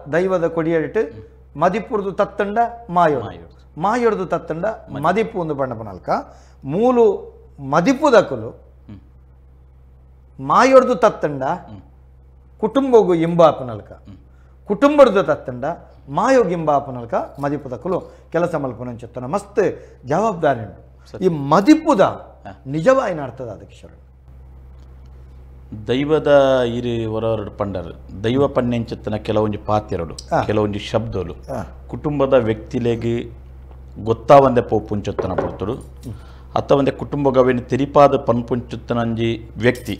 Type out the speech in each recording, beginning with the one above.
ದೈವದ ಕೊಡಿಯಡಿಟ್ಟು ಮದಿಪುರ್ದು ತತ್ತಂಡ ಮಾಯೋಡು, ಮಾಯೋಡ್ದು ತತ್ತಂಡ ಮದಿಪು ಒಂದು ಬಣ್ಣಪನಲ್ಕ ಮೂಲು ಮದಿಪುದಕುಲು ಮಾಯೋಡ್ದು ತತ್ತಂಡ ಕುಟುಂಬಗು ಇಂಬಾಪನಲ್ಕ, ಕುಟುಂಬದ ತತ್ತಂಡ ಮಾಯೋಗಿಂಬಾಪನಲ್ಕ ಮದಿಪುದಕುಲು ಕೆಲಸ ಮಲ್ಪನಂಚೆತ್ತನ ಮಸ್ತ್ ಜವಾಬ್ದಾರಿ ಉಂಟು. ಈ ಮದಿಪುದ ನಿಜವಾಯಿನ ಅರ್ಥದ ಅದಕ್ಕೆ ಶರಣ ದೈವದ ಇರು ಹೊರಹೊರಡು ಪಂಡರು ದೈವ ಪಣ್ಣೆಂಚೆತ್ತನ ಕೆಲವೊಂಜಿ ಪಾತೆರಡು ಕೆಲವೊಂಜಿ ಶಬ್ದಲು ಕುಟುಂಬದ ವ್ಯಕ್ತಿಲೆಗೆ ಗೊತ್ತಾವಂದೆ ಪೋಪುಂಚೊತ್ತನ ಪೊರ್ತುಡು ಅಥವಾ ಒಂದೇ ಕುಟುಂಬಗವೇನು ತೆರಿಪಾದ ಪನ್ಪುಂಚುತ್ತನಂಜಿ ವ್ಯಕ್ತಿ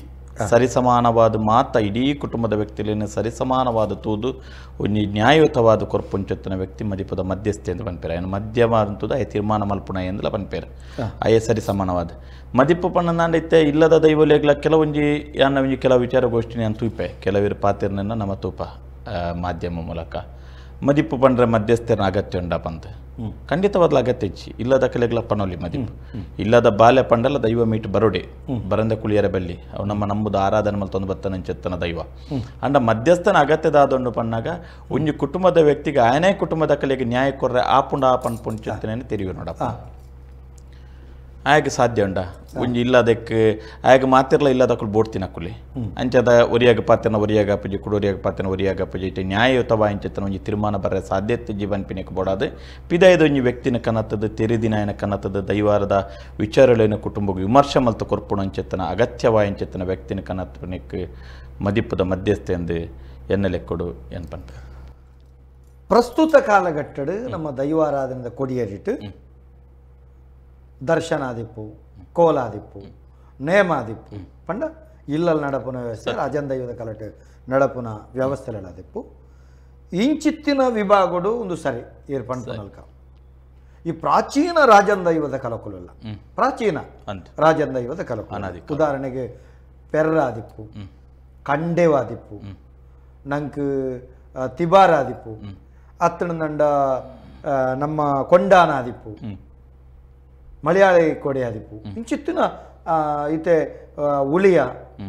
ಸರಿಸಮಾನವಾದ ಮಾತ ಇಡೀ ಕುಟುಂಬದ ವ್ಯಕ್ತಿಲೇನು ಸರಿಸಮಾನವಾದ ತೂದು ಒಂಜಿ ನ್ಯಾಯಯುತವಾದ ಕೊರ್ಪುಂಚೊತ್ತನ ವ್ಯಕ್ತಿ ಮದಿಪದ ಮಧ್ಯಸ್ಥೆ ಎಂದು ಪನ್ಪೇರು. ಆಯನ ಮಧ್ಯಮ ಅಂತದ ಆಯ ತೀರ್ಮಾನ ಮಲ್ಪುಣ ಎಂದಲ ಪನ್ಪೇರು. ಆಯೆ ಸರಿಸಮಾನವಾದ ಮದಿಪು ಪಣ್ಣನಾಂಡ ಇತ್ತೆ ಇಲ್ಲದ ದೈವಲೇಗ್ಲ ಕೆಲವೊಂಜಿ ಯಾನ ಒಂಜಿ ಕೆಲವು ವಿಚಾರಗೋಷ್ಠಿನಿ ಅಂತ ತೂಪೆ ಕೆಲವರು ಪಾತಿರ್ನ ನಮ್ಮ ತೂಪ ಮಾಧ್ಯಮ ಮೂಲಕ ಮದಿಪು ಪಂಡ್ರೆ ಮಧ್ಯಸ್ಥರನ ಅಗತ್ಯ ಉಂಡಪ್ಪ ಅಂತ ಖಂಡಿತವಾದ್ಲ ಅಗತ್ಯ ಇಚ್ಚಿ ಇಲ್ಲದ ಕಲೆಗ್ಲ ಪನೋಲಿ ಮದಿಪು ಇಲ್ಲದ ಬಾಲ್ಯ ಪಂಡಲ ದೈವ ಮೀಟ್ ಬರೋಡೆ ಬರಂದ ಕುಳಿಯರ ಬಲ್ಲಿ ಅವು ನಮ್ಮ ನಂಬುದ ಆರಾಧನೆ ಮಲ್ತೊಂದು ಬತ್ತನಂಚೆತ್ತನ ದೈವ ಅಂಡ ಮಧ್ಯಸ್ಥನ ಅಗತ್ಯದಾದೊಂಡು ಪಣ್ಣಾಗ ಒಂಜಿ ಕುಟುಂಬದ ವ್ಯಕ್ತಿಗೆ ಆಯನೇ ಕುಟುಂಬದ ಕಲೆಗೆ ನ್ಯಾಯ ಕೊರ್ರೆ ಆಪುಂಡ ಆ ಪನ್ಪುಂಚೆತ್ತನೇ ತೆರಿಯು ನೋಡಪ್ಪ. ಆಯಾಗ ಸಾಧ್ಯ ಉಂಡ ಒಂಜಿ ಇಲ್ಲದಕ್ಕೆ ಆಯಾಗ ಮಾತಿರ್ಲ ಇಲ್ಲದಕ್ಕಳು ಬೋಡ್ತಿನ ಕುಲಿ ಅಂಚದ ಒರಿಯಾಗ ಪಾತ್ರನ ಒರಿಯಾಗ ಪೂಜೆ ಕುಡೋರಿಯಾಗ ಪಾತ್ರನ ಒರಿಯಾಗ ಪೂಜೆ ಇಟ್ಟು ನ್ಯಾಯಯುತವ ಅಂಚೆತ್ತನ ಒಂಜಿ ತೀರ್ಮಾನ ಬರ್ರೆ ಸಾಧ್ಯತೆ ಜೀವನ್ ಪಿನಕ್ಕೆ ಬೋಡಾದು ಪಿದಾಯದ ಒಂಜಿ ವ್ಯಕ್ತಿನ ಕನತದ ತೆರಿದಿನ ಕನತದ ದೈವಾರದ ವಿಚಾರಗಳೇನು ಕುಟುಂಬಕ್ಕೆ ವಿಮರ್ಶೆ ಮಲ್ತು ಕೊರ್ಪುಣ ಅಂಚೆತ್ತನ ಅಗತ್ಯವಾಯ ಅಂಚೆತ್ತನ ವ್ಯಕ್ತಿನ ಕನತನಿಕ್ ಮದಿಪದ ಮಧ್ಯಸ್ಥೆ ಎಂದು ಎನ್ನಲೆಕ್ಕೊಡು ಎನ್ಪಂತ. ಪ್ರಸ್ತುತ ಕಾಲಘಟ್ಟಡು ನಮ್ಮ ದೈವಾರಾಧನದ ಕೊಡಿಯರಿಟ್ಟು ದರ್ಶನಾದಿಪ್ಪು ಕೋಲಾದಿಪ್ಪು ನೇಮಾದಿಪ್ಪು ಪಂಡ ಇಲ್ಲಲ್ಲಿ ನಡಪುನ ವ್ಯವಸ್ಥೆ ರಾಜನ್ ದೈವದ ಕಲಟು ನಡಪುನ ವ್ಯವಸ್ಥೆಗಳಾದಿಪ್ಪು ಇಂಚಿತ್ತಿನ ವಿಭಾಗಡು ಒಂದು ಸರಿ ಏರ್ಪಂಡ್ಪನಲ್ಕ. ಈ ಪ್ರಾಚೀನ ರಾಜನ್ ದೈವದ ಕಲಕುಲಲ್ಲ ಪ್ರಾಚೀನ ರಾಜನ್ ದೈವದ ಕಲಕುಲ ಉದಾಹರಣೆಗೆ ಪೆರ್ರಾದಿಪ್ಪು ಕಂಡೇವಾದಿಪ್ಪು ನಂಕ್ ತಿಬಾರಾದಿಪ್ಪು ಅತ್ತಣದಂಡ ನಮ್ಮ ಕೊಂಡಾನಾದಿಪ್ಪು ಮಲಯಾಳಿ ಕೊಡೆಯಾದಿಪ್ಪು ಇಂಚಿತ್ತಿನ ಇತ್ತೆ ಉಳಿಯ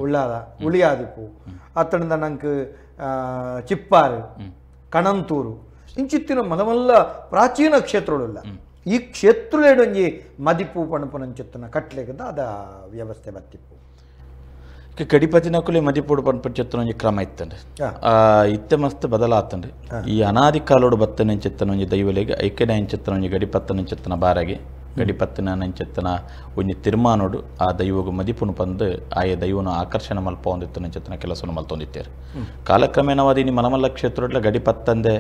ಉಳ್ಳಾದ ಉಳಿಯಾದಿಪ್ಪು ಅತ್ತಣದ ನಂಕ್ ಚಿಪ್ಪಾರು ಕಣಂತೂರು ಇಂಚಿತ್ತಿನ ಮಲಮಲ್ಲ ಪ್ರಾಚೀನ ಕ್ಷೇತ್ರಗಳುಲ್ಲ. ಈ ಕ್ಷೇತ್ರಗಳೊಂಜಿ ಮದಿಪು ಪಣಪುನಂಚಿತ್ತಿನ ಕಟ್ಲೆಗದ ಅದ ವ್ಯವಸ್ಥೆ ಬತ್ತಿಪ್ಪು. ಗಡಿಪತಿನಕುಲೆ ಮದಿಪುಡು ಪನ್ಪುಂಚೆತ್ತನ ಒಂಜಿ ಕ್ರಮ ಇತ್ತಂಡು ಇತ್ತೆ ಮಸ್ತ್ ಬದಲಾತಂಡು. ಈ ಅನಾದಿ ಕಾಲೋಡು ಬತ್ತನೆಂಚೆತ್ತನ ಒಂಜಿ ದೈವಲೆಗೆ ಐಕ್ಯನೆಂಚೆತ್ತನ ಒಂಜಿ ಗಡಿಪತ್ತನೆಂಚೆತ್ತನ ಬಾರಗೆ ಗಡಿಪತ್ತಿನ ನಂಚೆತ್ತನ ಒಂಜಿ ತೀರ್ಮಾನೋಡು ಆ ದೈವಗು ಮದಿಪುನು ಪಂದು ಆಯ ದೈವನು ಆಕರ್ಷಣೆ ಮಲ್ಪ ಒಂದಿತ್ತನಂಚೆತ್ತನ ಕೆಲಸವನ್ನು ಮಲ್ತೊಂದಿತ್ತೇರು. ಕಾಲಕ್ರಮೇಣವಾದ ಇನಿ ಮಲಮಲ್ಲ ಕ್ಷೇತ್ರಡ್ಲ ಗಡಿಪತ್ತಂದೆ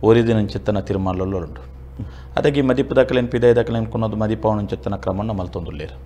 ಓರಿದಿನಂಚೆತ್ತನ ತೀರ್ಮಾನಲುಂಡು. ಅದಕ್ಕೆ ಈ ಮದಿಪು ದಾಖಲೆನ್ ಪಿದಾಯ ದಾಖಲೆ ಅನ್ಕೊನ್ನೋದು ಮದಿಪವನಂಚೆತ್ತನ ಕ್ರಮವನ್ನು ಮಲ್ತೊಂದುಲ್ಲೇರು.